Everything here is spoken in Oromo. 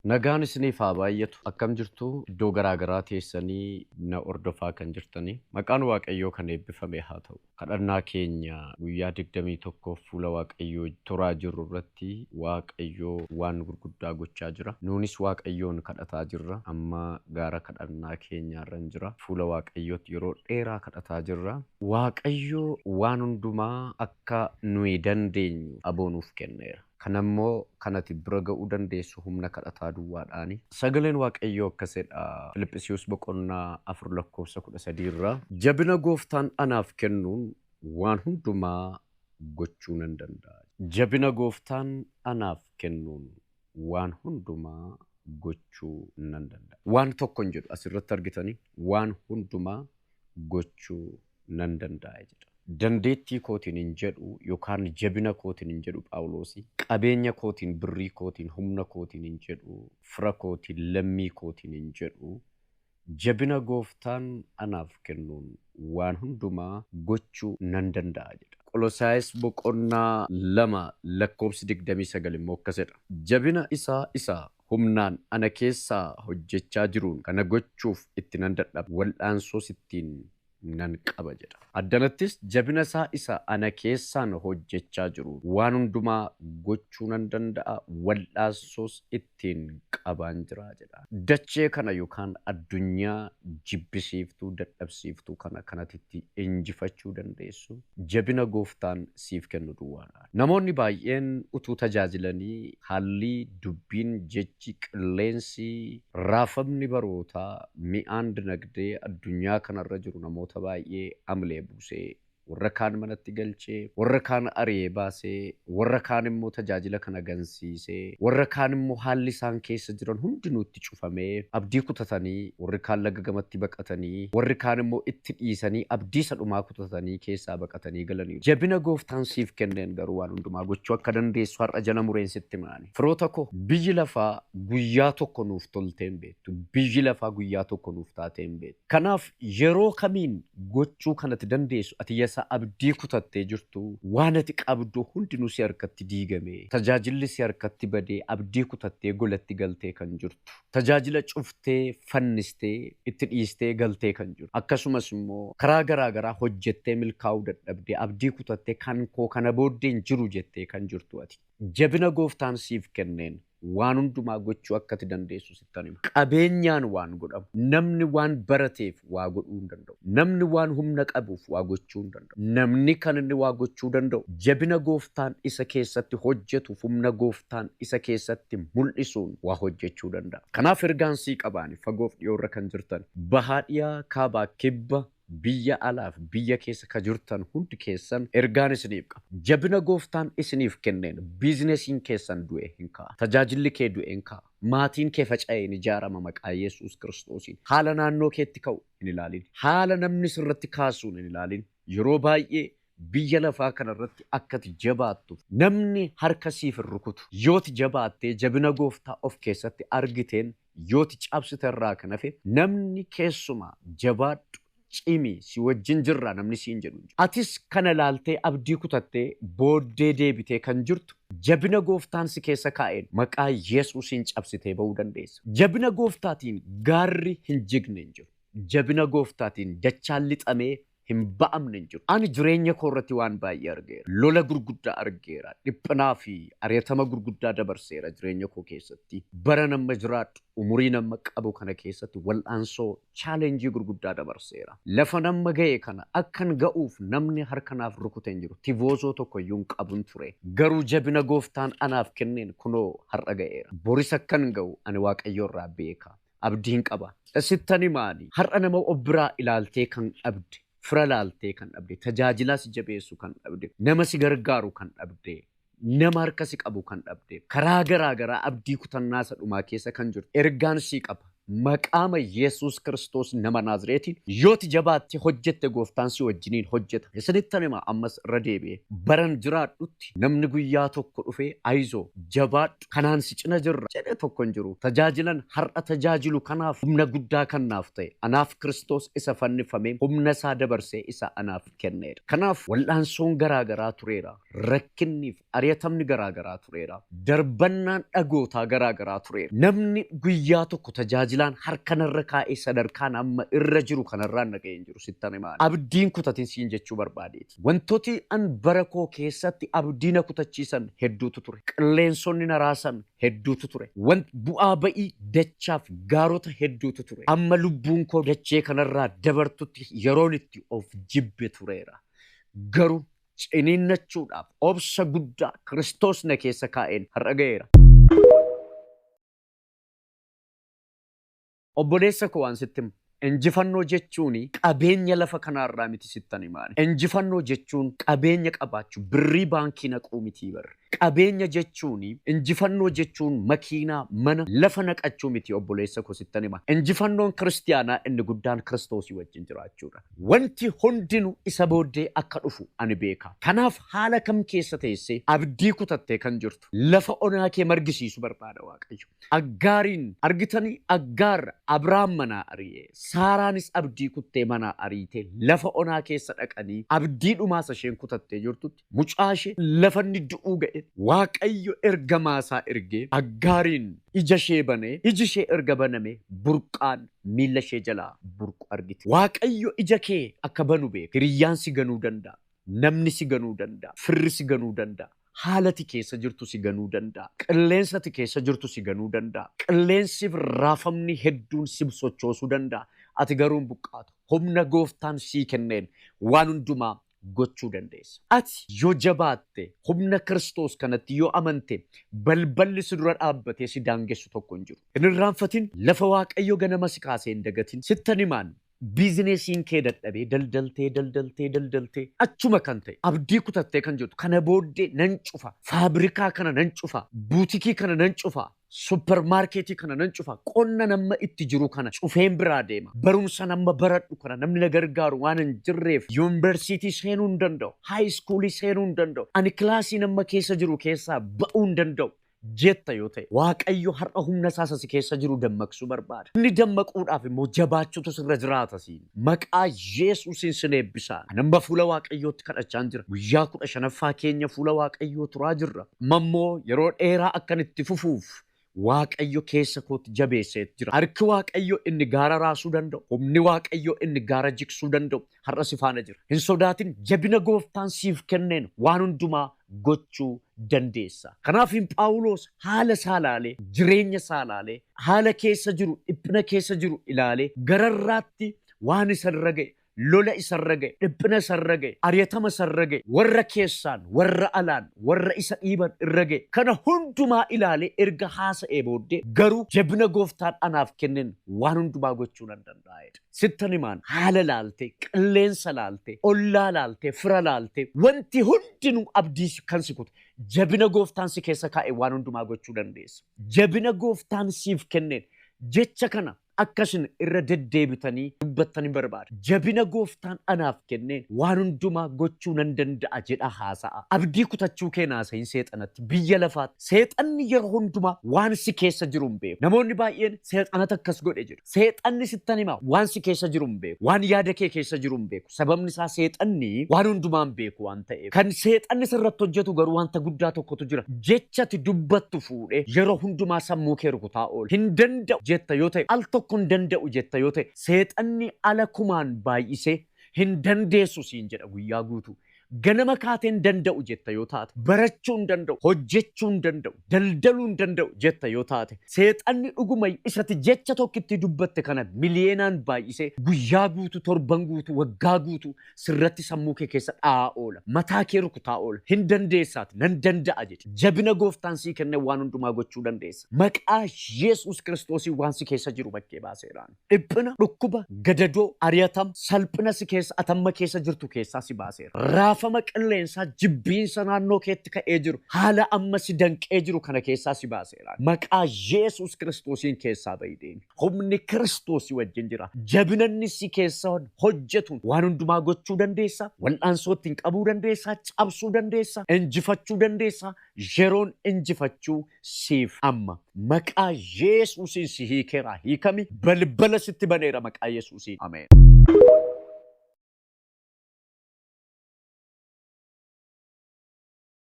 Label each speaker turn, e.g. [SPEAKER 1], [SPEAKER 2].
[SPEAKER 1] Nagaan isiniif haa baay'atu. Akkam jirtu? Iddoo garaa garaa teessanii na hordofaa kan jirtanii. Maqaan Waaqayyoo kan eebbifame haa ta'u. Kadhannaa keenya guyyaa 21 fuula Waaqayyoo turaa jirru irratti Waaqayyoo waan gurguddaa gochaa jira. Nuunis Waaqayyoon kadhataa jirra. Amma gaara kadhannaa keenyaarra hin jira. Fuula Waaqayyootti yeroo dheeraa kadhataa jirra. Waaqayyo waan hundumaa akka nuyi dandeenyu aboo nuuf kenneera. Kanammoo kanati bira ga'uu dandeessu humna kadhataa duwwaadhaani. Sagaleen Waaqayyoo akkas jedha Filiphisiiyus boqonnaa 4 lakkoofsa 13 irraa. Jabina gooftaan anaaf kennuun waan hundumaa gochuu nan danda'a. Jabina gooftaan anaaf kennuun waan hundumaa gochuu nan danda'a. Waan tokko hin jedhu asirratti argitanii waan hundumaa gochuu nan danda'a jedha. Dandeettii kootiin hin jedhu yookaan jabina kootiin hin jedhu Phaawulosi. Qabeenya kootiin, birrii kootiin, humna kootiin hin jedhu, fira kootiin, lammii kootiin hin jedhu. Jabina gooftaan anaaf kennuun waan hundumaa gochuu nan danda'a jedha. Qolosaayis boqonnaa 2 lakkoofsi 29 immoo akkas jedha. Jabina isaa isa humnaan ana keessaa hojjechaa jiruun kana gochuuf itti nan dadhaba, wal'aansoos ittiin nan qaba jedha. Addanattis jabina isaa isa ana keessaan hojjechaa jiru waan hundumaa gochuu nan danda'a, wal'aansoos ittiin qabaan jira jedha. Dachee kana yookaan addunyaa jibbisiiftuu dadhabsiiftuu kana kanatitti injifachuu dandeessu jabina gooftaan siif kennu duwwaadha. Namoonni baay'een utuu tajaajilanii haalli, dubbiin, jechi, qilleensi, raafamni barootaa, mi'aan dinagdee addunyaa kanarra jiru namoota baay'ee amilee buusee, warra kaan manatti galchee, warra kaan ari'ee baasee, warra kaan immoo tajaajila kana gansiisee, warra kaan immoo haalli isaan keessa jiran hundinuu itti cufamee abdii kutatanii, warri kaan laga gamatti baqatanii, warri kaan immoo itti dhiisanii abdii isa dhumaa kutatanii keessaa baqatanii galaniiru. Jabina gooftaan siif kenneen garuu waan hundumaa gochuu akka dandeessu har'a jala mureen sitti himaani. Firoota koo, biyyi lafaa guyyaa tokko nuuf toltee hin beektu. Biyyi lafaa guyyaa tokko nuuf taatee hin beektu. Kanaaf yeroo kamiin gochuu kanati dandeessu ati yasa abdii kutattee jirtu, waan ati qabdu hundinuu si harkatti diigamee, tajaajilli si harkatti badee, abdii kutattee golatti galtee kan jirtu, tajaajila cuftee fannistee itti dhiistee galtee kan jirtu, akkasumas immoo karaa garaa garaa hojjettee milkaa'uu dadhabdee abdii kutattee kan koo kana booddee hin jiru jettee kan jirtu ati. Jabina gooftaan siif kenneen waan hundumaa gochuu akka ati dandeessu sittan hima. Qabeenyaan waan godhamu, namni waan barateef waa godhuu hin danda'u. Namni waan humna qabuuf waa gochuu hin danda'u. Namni kan inni waa gochuu danda'u jabina gooftaan isa keessatti hojjetuuf humna gooftaan isa keessatti mul'isuun waa hojjechuu danda'a. Kanaaf ergaan sii qabaani fagoof dhiyoorra kan jirtan, bahaa dhiyaa, kaabaa kibba, biyya alaaf biyya keessa ka jirtan hundi keessan ergaan isiniif qaba. Jabina gooftaan isiniif kenneen biizinesiin keessan du'e hin ka'a. Tajaajilli kee du'e hin ka'a. Maatiin kee faca'ee hin ijaarama maqaa Yesuus Kiristoosiin. Haala naannoo keetti ka'u hin ilaalin. Haala namni sirratti kaasuun hin ilaalin. Yeroo baay'ee biyya lafaa kanarratti akkati jabaattuuf namni harka siif hin rukutu. Yooti jabaattee jabina gooftaa of keessatti argiteen yooti cabsite irraa kan hafe namni keessumaa jabaadhu, cimi, si wajjin jirra namni siin jedhu hin jiru. Atis kana ilaaltee abdii kutattee booddee deebitee kan jirtu jabina gooftaan si keessa kaa'een maqaa Yesuusiin cabsitee ba'uu dandeessa. Jabina gooftaatiin gaarri hin jigne hin jiru. Jabina gooftaatiin dachaan lixamee hin ba'amne hin jiru. Ani jireenya koo irratti waan baay'ee argeera. Lola gurguddaa argeera. Dhiphinaa fi ari'atama gurguddaa dabarseera jireenya koo keessatti. Bara nama jiraadhu, umurii nama qabu kana keessatti wal'aansoo chaalenjii gurguddaa dabarseera. Lafa nama ga'e kana akkan ga'uuf namni harka naaf rukute hin jiru. Tivoozoo tokko iyyuu hin qabun ture. Garuu jabina gooftaan anaaf kenneen kunoo har'a ga'eera. Boris akkan ga'u ani Waaqayyo irraa beeka. Abdiin qaba. Sittan himaani. Har'a nama of biraa ilaaltee kan dhabde, fira ilaaltee kan dhabde, tajaajilaa si jabeessu kan dhabde, nama si gargaaru kan dhabde, nama harka si qabu kan dhabde, karaa garaa garaa abdii kutannaa isa dhumaa keessa kan jirtu, ergaan sii qaba. Maqaama Yesuus Kiristoos nama Naazreetiin yooti jabaatte hojjette gooftaan si wajjiniin hojjeta. Isinittan hima ammas irra deebi'ee baran jiraadhutti namni guyyaa tokko dhufee ayizoo jabaadhu kanaan si cina jirra jedhe tokko hin jiru. Tajaajilan har'a tajaajilu kanaaf humna guddaa kan naaf ta'e anaaf Kiristoos isa fannifamee humna isaa dabarsee isa anaaf kenneedha. Kanaaf wal'aansoon garaa garaa tureera. Rakkinniif ari'atamni garaa garaa tureera. Darbannaan dhagootaa garaa garaa tureera. Namni guyyaa tokko tajaajilaan harkanarra kaa'ee sadarkaan amma irra jiru kanarraan naga'ee hin jiru sittan himaa. Abdiin kutatin siin jechuu barbaadeeti. Wantooti an bara koo keessatti abdii na kutachiisan hedduutu ture. Qilleensonni na raasan hedduutu ture. Bu'aa ba'ii dachaaf gaarota hedduutu ture. Amma lubbuun koo dachee kanarraa dabartutti yeroon itti of jibbe tureera. Garuu ciniinnachuudhaaf obsa guddaa Kiristoos na keessa kaa'een har'a ga'eera. Obboleessa koo waan sitti himu. Injifannoo jechuun qabeenya lafa kanaarraa miti sittan himaani. Injifannoo jechuun qabeenya qabaachuu birrii baankii naquu miti barre. Qabeenya jechuun injifannoo jechuun makiinaa mana lafa naqachuu miti obboleessa koo sittan hima. Injifannoon kiristiyaanaa inni guddaan Kiristoosii wajjin jiraachuudha. Wanti hundinuu isa booddee akka dhufu ani beeka. Kanaaf haala kam keessa teessee abdii kutattee kan jirtu lafa onaa kee margisiisu barbaada Waaqayyo. Aggaariin argitanii Aggaar Abrahaam manaa ari'ee Saaraanis abdii kuttee manaa ariitee lafa onaa keessa dhaqanii abdii dhumaas isheen kutattee jirtutti mucaa ishee lafa inni du'uu ga'e Waaqayyo ergamaa isaa ergee Aggaariin ija ishee banee iji ishee erga baname burqaan miilla ishee jalaa burqu argite. Waaqayyo ija kee akka banu beeka. Hiriyyaan si ganuu danda'a. Namni si ganuu danda'a. Firri si ganuu danda'a. Haalati keessa jirtu si ganuu danda'a. Qilleensati keessa jirtu si ganuu danda'a. Qilleensiif raafamni hedduun si sochoosuu danda'a. Ati garuu hin buqqaatu. Humna gooftaan sii kenneen waan hundumaa gochuu dandeessa. Ati yoo jabaatte humna Kiristoos kanatti yoo amante balballi si dura dhaabbatee si daangessu tokko hin jiru. Hin irraanfatin lafa Waaqayyo ganama si kaasee hin dagatin. Sittan himaan biizinesiin kee dadhabee daldaltee daldaltee daldaltee achuma kan ta'e abdii kutattee kan jirtu kana booddee nan cufa faabrikaa kana nan cufa buutikii kana nan cufa suppermaarkeetii kana nan cufa qonna nama itti jiru kana cufeen biraa deema barumsa nama baradhu kana namni na gargaaru waan hin jirreef yuunivarsiitii seenuu hin danda'u haayiskuulii seenuu hin danda'u ani kilaasii nama keessa jiru keessaa ba'uu hin danda'u jetta yoo ta'e Waaqayyo har'a humna isaa si keessa jiru dammaqsuu barbaada. Inni dammaquudhaaf immoo jabaachuutu sirra jiraata siin. Maqaa Yesuusiin sin eebbisa. Ani amma fuula Waaqayyootti kadhachaa jira. Guyyaa 15ffaa keenya fuula Waaqayyoo turaa jirra. Amma immoo yeroo dheeraa akkan itti fufuuf Waaqayyo keessa kootti jabeessee jira. Harki Waaqayyo inni gaara raasuu danda'u, humni Waaqayyo inni gaara jigsuu danda'u har'a si faana jira. Hin sodaatin jabina gooftaan siif kenneen waan hundumaa gochuu dandeessa. Kanaaf Phaawulos haala isaa ilaalee, jireenya isaa ilaalee, haala keessa jiru, dhiphina keessa jiru ilaalee gararraatti waan isarra ga'e, lola isarra ga'e, dhiphina isarra ga'e, ari'atama isarra ga'e, warra keessaan, warra alaan, warra isa dhiiban irra ga'e. Kana hundumaa ilaalee erga haasa'ee booddee garuu jabina gooftaan anaaf kenneen waan hundumaa gochuu nan danda'a. Sittan himaan haala laalte, qilleensa laalte, ollaa laalte, fira laalte, wanti hundinuu abdii kan si kutu. Jabina gooftaan si keessa kaa'e waan hundumaa gochuu dandeessa. Jabina gooftaan siif kenneen jecha kana akkasin irra deddeebitanii dubbattanii barbaada. Jabina gooftaan anaaf kenneen waan hundumaa gochuu nan danda'a jedha haasa'a. Abdii kutachuu kee naasahin seexanatti biyya lafaatti. Seexanni yeroo hundumaa waan si keessa jiru hin beeku. Namoonni baay'een seexanatu akkas godhe jedhu. Seexanni sittan hima waan si keessa jiru hin beeku. Waan yaada kee keessa jiru hin beeku. Sababni isaa seexanni waan hundumaa hin beeku waan ta'eef. Kan seexanni sirratti hojjetu garuu wanta guddaa tokkotu jira. Jechati dubbattu fuudhee yeroo hundumaa sammuu kee rukutaa oola. Hin danda'u jetta yoo ta'e al tokko hin danda'u jetta yoo ta'e seexanni ala kumaan baay'isee hin dandeessu siin jedha guyyaa guutuu. Ganama kaatee hin danda'u jetta yoo taate, barachuu hin danda'u, hojjechuu hin danda'u, daldaluu hin danda'u jetta yoo taate, seexanni dhuguma isati jecha tokkitti dubbatte kana miliyeenaan baay'isee guyyaa guutuu, torban guutuu, waggaa guutuu sirratti sammuu kee keessa dha'aa oola. Mataa kee rukutaa oola. Hin dandeessaati, nan danda'a jedhi. Jabina gooftaan sii kenne waan hundumaa gochuu dandeessa. Maqaa Yesuus Kiristoosiin waan si keessa jiru bakkee baaseeraan. Dhiphina, dhukkuba, gadadoo, ari'atama, salphina si keessa atamma keessa jirtu keessaa si baaseera. Raafama qilleensaa jibbiinsa naannoo keetti ka'ee jiru, haala amma si danqee jiru kana keessaa si baaseera. Maqaa Yesuus Kiristoosiin keessaa ba'i deemi. Humni Kiristoos si wajjin jira. Jabina inni si keessa hojjetuun waan hundumaa gochuu dandeessa. Wal'aansoo ittiin qabuu dandeessa. Cabsuu dandeessa. Injifachuu dandeessa. Yeroon injifachuu siif amma. Maqaa Yesuusiin si hiikeera. Hiikami. Balbala sitti baneera maqaa Yesuusiin. Ameen.